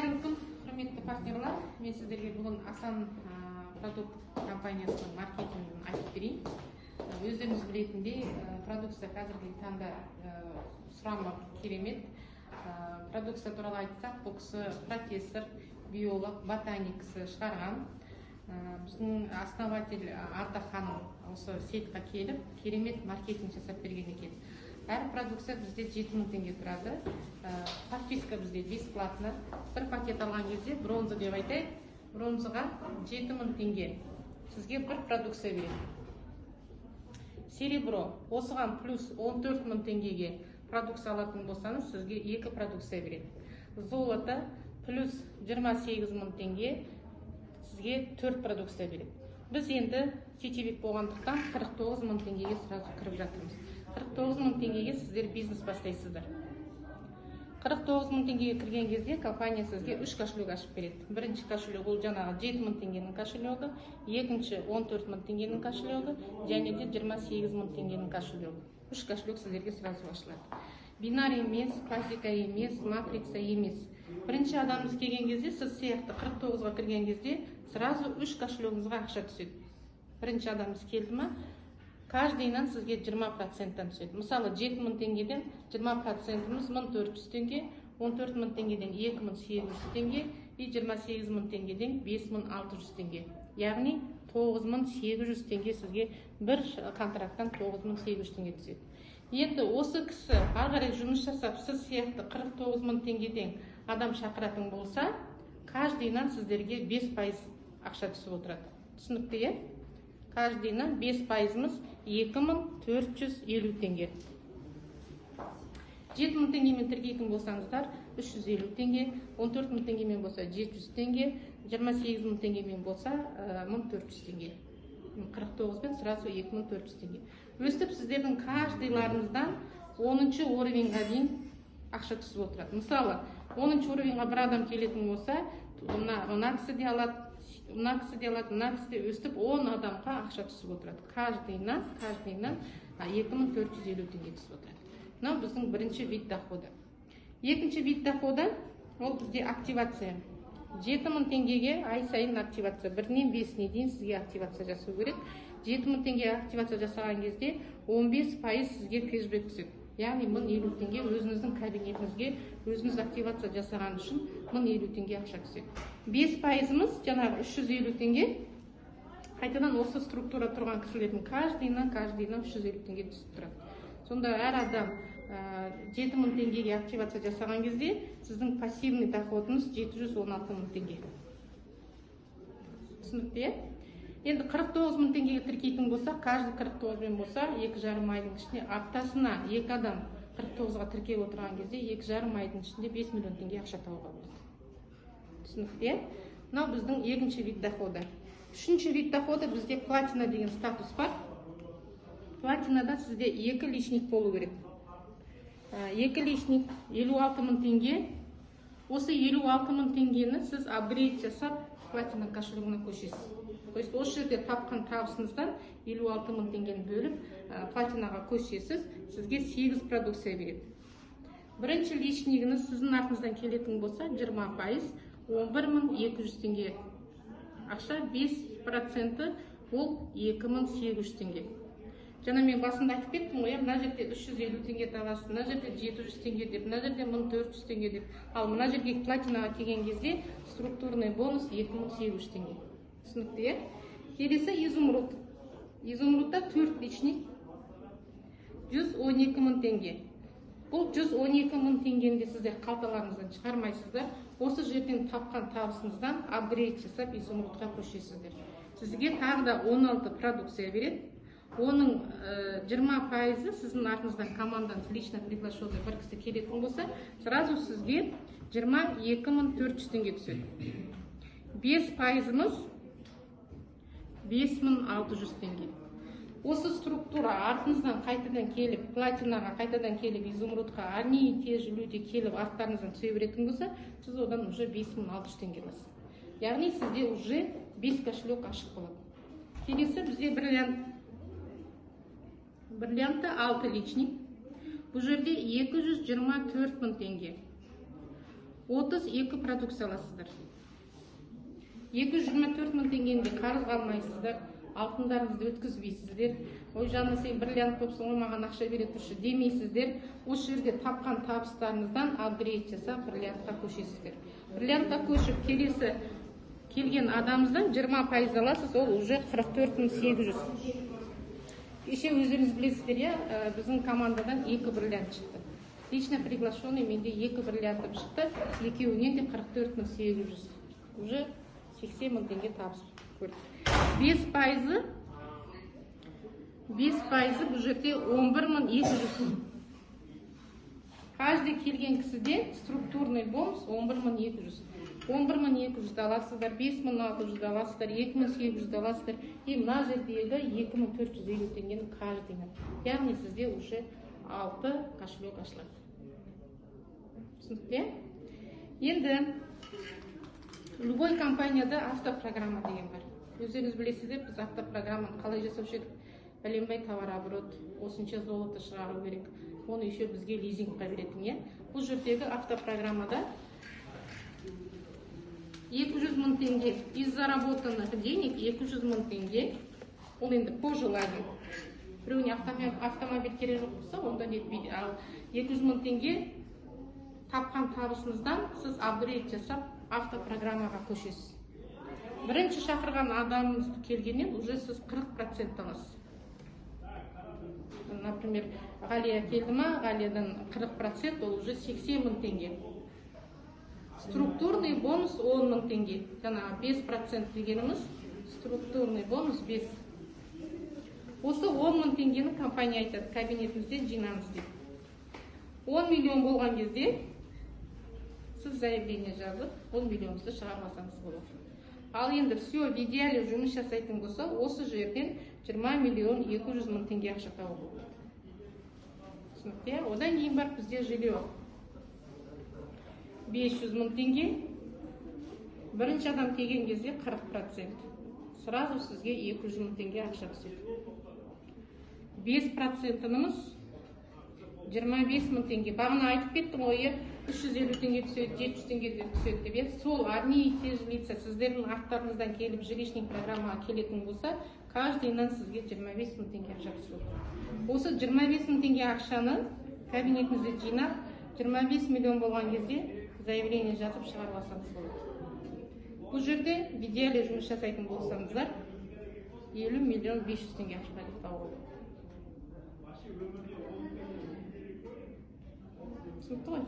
Қайырлы күн, құрметті партнерлар! Мен сіздерге бүгін Асан Продукт компаниясының маркетингін айтып берейін. Өздеріңіз білетіндей, продукция қазіргі таңда сұрамы керемет. Продукция туралы айтсақ, бұл кісі профессор, биолог, ботаник кісі шығарған. Біздің основатель Ардақ ханым осы сеть қа келіп, керемет маркетинг жасап берген екен. Әр продукция бізде 7000 теңге тұрады. Подписка бізде бесплатно. Бір пакет алған кезде, бронза деп айтайық, бронзаға 7000 теңге, сізге бір продукция береді. Серебро, осыған плюс 14 мың теңгеге продукция алатын болсаңыз, сізге екі продукция береді. Золото, плюс 28 мың теңге, сізге төрт продукция береді. Біз енді сетевик болғандықтан, 49 мың теңгеге сразу кіріп жатырмыз. 49 мың теңгеге сіздер бизнес бастайсыздар. 49 мың теңгеге кірген кезде компания сізге үш кошелек ашып береді. Бірінші кошелек ол жаңағы 7000 теңгенің кошелегі, екінші 14 мың теңгенің кошелегі және де 28 мың теңгенің кошелегі. Үш кошелек сіздерге сразу ашылады. Бинар емес, классика емес, матрица емес. Бірінші адамымыз келген кезде, сіз сияқты 49-ға кірген кезде, сразу үш кошелегіңізге ақша түседі. Бірінші адамымыз келді ма, каждый ынан сізге 20 проценттен түседі. Мысалы, 7000 теңгеден 20 процентіміз 1400 теңге, 14 мың теңгеден 2800 теңге и 28 мың теңгеден 5600 теңге, яғни 9800 теңге. Сізге бір контракттан 9800 теңге түседі. Енді осы кісі ары қарай жұмыс жасап, сіз сияқты 49 мың теңгеден адам шақыратын болса, каждый ынан сіздерге 5% ақша түсіп отырады. Түсінікті, иә? Каждый ынан 5%-ымыз 2450 теңге. 7000 теңгемен тіркейтін болсаңыздар, 350 теңге, 14 мың теңгемен болса, 700 теңге, 28 мың теңгемен болса, 1400 теңге. 49-бен сразу 2400 теңге. Өстіп сіздердің каждый ларыңыздан 10 уровень ға дейін ақша түсіп отырады. Мысалы, 10 уровень ға бір адам келетін болса, мына кісі де алады, мына кісі де алады, мына кісі де, өстіп 10 адамға ақша түсіп отырады. Каждый ынан 2450 теңге түсіп отырады. Мынау біздің бірінші вид дохода. Екінші вид дохода ол бізде активация. 7000 теңгеге ай сайын активация, бірінен бесіне дейін сізге активация жасау керек. 7000 теңге активация жасаған кезде 15% сізге кэшбэк түседі, яғни 1050 теңге. Өзіңіздің кабинетіңізге өзіңіз активация жасаған үшін 1050 теңге ақша түседі. 5%-ымыз жаңағы 350 теңге. Қайтадан осы структура тұрған кісілердің каждый ынан 350 теңге түсіп тұрады. Сонда әр адам 7000 теңгеге активация жасаған кезде сіздің пассивный доход ыңыз 716 мың теңге. Түсінікті, иә? Енді 49 мың теңгеге тіркейтін болса, каждый 49-бен болса, 2,5 айдың ішінде, аптасына екі адам 49-ға тіркеліп отырған кезде, 2,5 айдың ішінде 5 миллион теңге ақша табуға болады. Түсінікті, иә? Мынау біздің екінші вид дохода. Үшінші вид дохода бізде платина деген статус бар. Платинада сізде екі личник болу керек. Екі личник 56 мың теңге. Осы 56 мың теңгені сіз апгрейд жасап, платина кошелегіне көшесіз. То есть осы жерде тапқан табысыңыздан 56 мың теңгені бөліп, платинаға көшесіз. Сізге 8 продукция береді. Бірінші личнигіңіз сіздің артыңыздан келетін болса, 20%, 11 200 теңге ақша, 5 проценті ол 2800 теңге. Жаңа мен басында айтып кеттім ғой, иә, мына жерде 350 теңге табасыз, мына жерде 700 теңге деп, мына жерде 1400 теңге деп. Ал мына жерге, платинаға келген кезде структурный бонус 2800 теңге. Түсінікті, иә? Келесі изумруд. Изумрудта төрт личник, 112 мың теңге. Бұл 112 мың теңгені де сіздер қалталарыңыздан шығармайсыздар. Осы жерден тапқан табысыңыздан апгрейд жасап, изумрудқа көшесіздер. Сізге тағы да 16 продукция береді. Оның 20%-ы сіздің артыңыздан командаңыз, лично приглашенный бір кісі келетін болса, сразу сізге 22 400 теңге түседі. 5%-ымыз 5600 теңге. Осы структура артыңыздан қайтадан келіп, платинаға қайтадан келіп, изумрудқа одни и те же люди келіп, арттарыңыздан түсе беретін болса, сіз одан уже 5600 теңге аласыз, яғни сізде уже 5 кошелек ашық болады. Келесі бізде бриллиант. Бриллиантта 6 личник, бұл жерде 224 мың теңге. 32 продукция аласыздар. 224 мың теңгені де қарызға алмайсыздар, алтындарыңызды өткізбейсіздер. Ой, жаным, сен бриллиант болыпсың ғой, маған ақша бере тұршы демейсіздер. Осы жерде тапқан табыстарыңыздан апгрейд жасап бриллиантқа көшесіздер. Бриллиантқа көшіп келесі келген адамыңыздан 20% аласыз, ол уже 44 800. Кеше өздеріңіз білесіздер, иә, біздің командадан екі бриллиант шықты. Лично приглашенный менде екі бриллиантым шықты, екеуінен де 44 800. Уже 80 мың теңге табыс көрдік. 5%, 5%-ы бұл жерде 11 200. Каждый келген кісіде структурный бонус 11 200. 11 200-ді аласыздар, 5600-ді аласыздар, 2800-ді аласыздар. И мына жердегі 2450 теңгенің каждый ына. Яғни сізде уже 6 кошелек ашылады. Түсінікті, иә? Енді любой компанияда автопрограмма деген бар. Өздеріңіз білесіздер, біз автопрограмманы қалай жасаушы едік? Бәленбай товарооборот, осынша золото шығару керек. Оны еще бізге лизингқа беретін, иә? Бұл жердегі автопрограммада 200 мың теңге из заработанных денег, 200 мың теңге, ол енді по желанию. Біреуіне автомобиль керек жоқ болса, онда нетпейді. Ал 200 мың теңге тапқан табысыңыздан сіз апгрейд жасап автопрограммаға көшесіз. Бірінші шақырған адамыңыз келгеннен уже сіз 40% аласыз. Например, Ғалия келді ма, Ғалиядан 40%, ол уже 80 мың теңге. Структурный бонус 10 мың теңге. Жаңағы 5% дегеніміз структурный бонус 5. Осы 10 мың теңгені компания айтады, кабинетімізден жинаңыз деп. 10 миллион болған кезде сіз заявление жазып, 10 миллионыңызды шығарып алсаңыз болады. Ал енді все в идеале жұмыс жасайтын болса, осы жерден 20 миллион 200 мың теңге ақша табуға болады. Түсінікті, иә? Одан кейін барып бізде жилье 500 мың теңге. Бірінші адам келген кезде 40%. Сразу сізге 200 мың теңге ақша түседі. 5 процентіміз 25 мың теңге. Бағана айтып кеттім ғой, иә, 350 теңге түседі, 700 теңге түседі деп, иә. Сол одни и те же лица сіздердің аттарыңыздан келіп жилищный программаға келетін болса, каждый ынан сізге 25 мың теңге ақша түсіп отыр. Осы 25 мың теңге ақшаны кабинетіңізде жинап, 25 миллион болған кезде заявление жазып шығарып алсаңыз болады. Бұл жерде в идеале жұмыс жасайтын болсаңыздар, 50 миллион 500 теңге ақша табуға болады. Түсінікті ғой?